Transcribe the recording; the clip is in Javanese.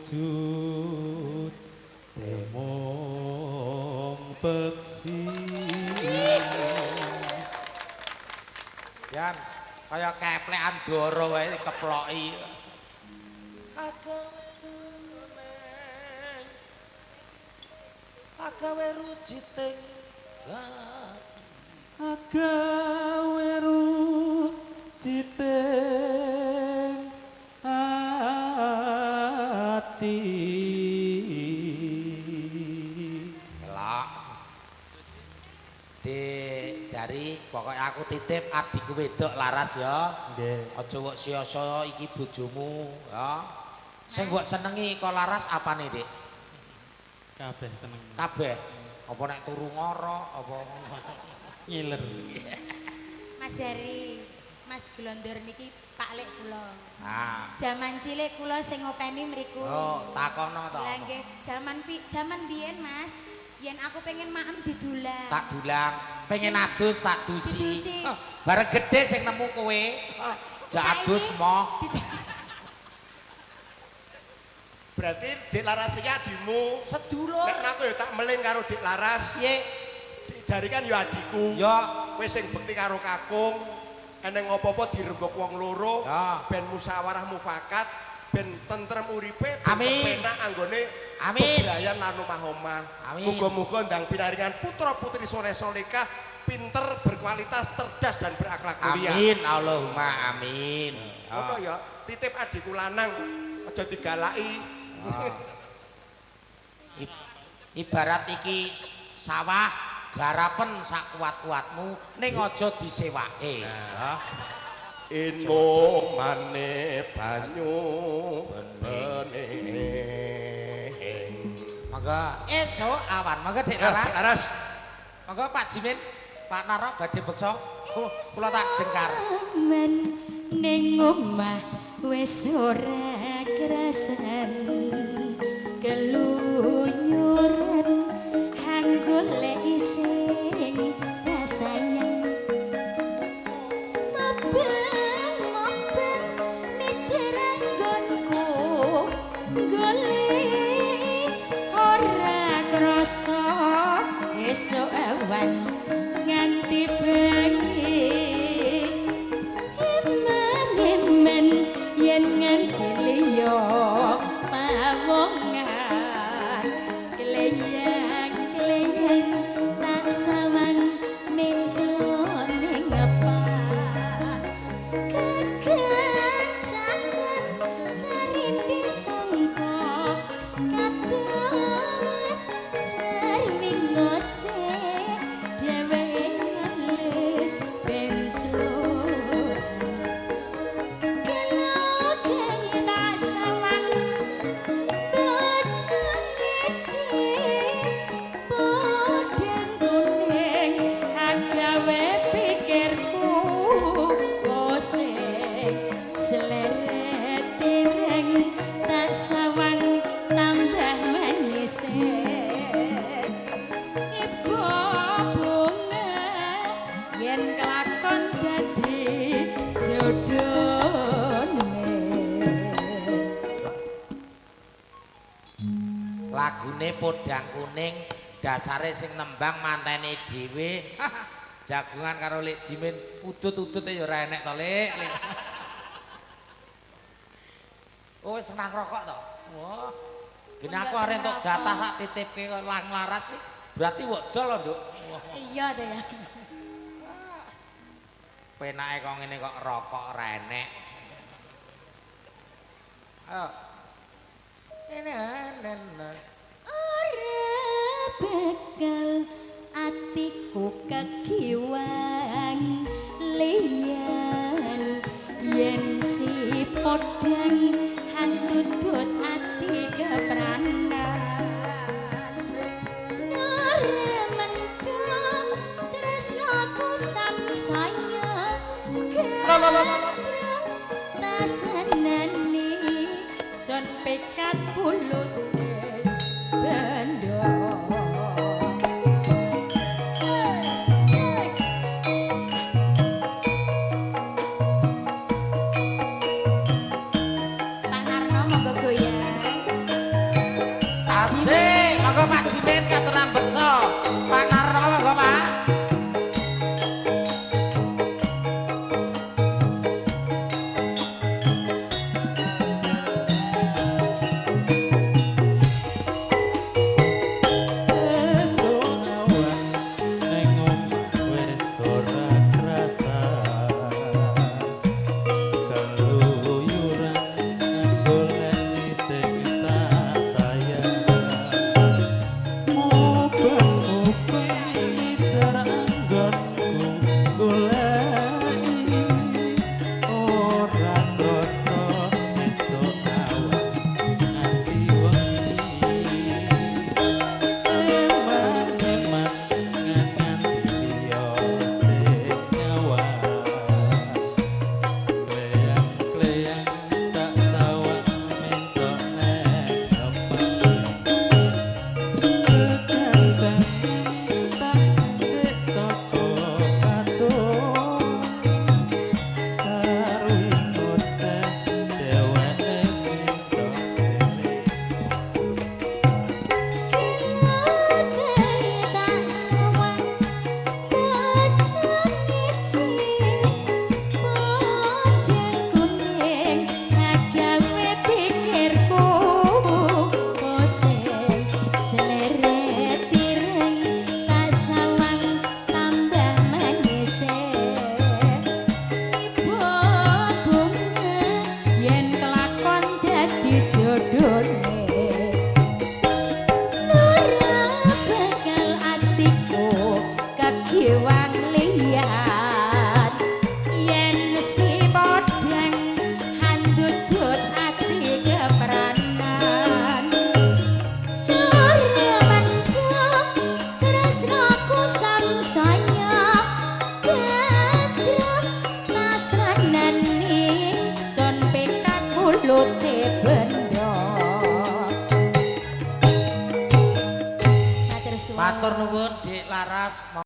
Wujud mung peksi. Jan kaya keplekan dara wae dikeploki. Agawe rujiting agawe rujiting ati. Elok. Dik Jari, pokoke aku titip adikku wedok Laras ya. Nggih. Aja kok sia-sia iki bojomu ya. Sing mbok senengi kok Laras apane, Dik? Kabeh seneng. Kabeh. Apa nek turu ngorok apa ngiler. Mas Jari, Mas Glondor niki Pak Lek kula. Ah. Jaman cilik kula sing ngopeni mriku. Oh, takono to. Lah nggih, jaman biyen Mas, yen aku pengen maem didulang. Tak dulang, pengen adus tak dusi. Didusi. Oh, bareng gedhe sing nemu kowe. Jak adus moh. Berarti Dik Laras iki adimu. Sedulur. Nek aku ya tak meling karo Dik Laras. Piye? Dik Jari kan ya adikku. Ya. Kowe sing bekti karo kakung, eneng apa-apa dirembug wong loro, ya. Ben musyawarah mufakat, ben tentrem uripe, ben kepenak anggone. Amin. Bebrayan lan omah-omah. Amin. Muga-muga ndang pinaringan putra-putri soleh-solehah, pinter, berkualitas, cerdas dan berakhlak mulia. Amin Allahumma amin. Ngono ya, titip adikku lanang, aja digalaki. Ibarat iki sawah garapen sak kuat-kuatmu ning aja disewake. Nah. Inumane banyu bening. Monggo esuk awan, monggo Dik Laras. Laras. Monggo Pak Jimin, Pak Narok badhe beksa. Kula tak jengkar. Men ning omah wis ora krasan keluyuran hanggolek sing rasayang mabeng-mabeng miteran nggonku golek ora krasa esuk awan nganti bengi eman-eman yen nganti liya pawongan kleyang-kleyang tak sawang menjone ngapa kekencangan karinde sangka katon sarwing ngoceh dhewe ngalih benjur kelokeng tak sawang podang kuning agawe pikirku oseng seleret ireng tak sawang tambah manis ibu bunga yen kelakon dadi jodone. Lagune Podang Kuning dasare sing nembang mantene dhewe. Jagungan karo Lek Jimin udut-udute ya ora enek to, Lek. Lek. Oh, wis senang rokok to. Wah. Gene aku arep entuk jatah tak titipke Lang Laras sih. Berarti wok dol lho, Nduk. Iya to ya. Penake kok ngene kok rokok ora enek. Ayo. Ini ora bakal atiku kekiwang liyan yen si podang handudut ati kepranan ora mendem tresnaku samsaya gandrung tasanani son pekat bulute bendo. Pak Narno monggo goyang. Monggo Pak Jimin katuran beksa. Pak Karno monggo Pak. Esuk awan ning omah wis ora krasa. Keluyuran goleki sing tak sayang. Muben-muben miter anggonku goleki ora krasa esuk awan nganti wengi. Eman-eman nganti liya sing nyawang. Kleyang-kleyang tak sawang minta nek kepeng. Kekancane tak sindik saka patung. Sarwi kote dheweke minta eling. Tak sawang podang kuning agawe pikirku pusing seleret ireng tak sawang tambah manis. Ibu bunga yen kelakon dadi jodone. Ora bakal atiku kegiwang liyan yen si podang handudut ati kepranan. Ora mendhok tresnaku samsaya gandrung nasranani son pekakulute benda. Matur suwun. Matur nuwun Dik Laras.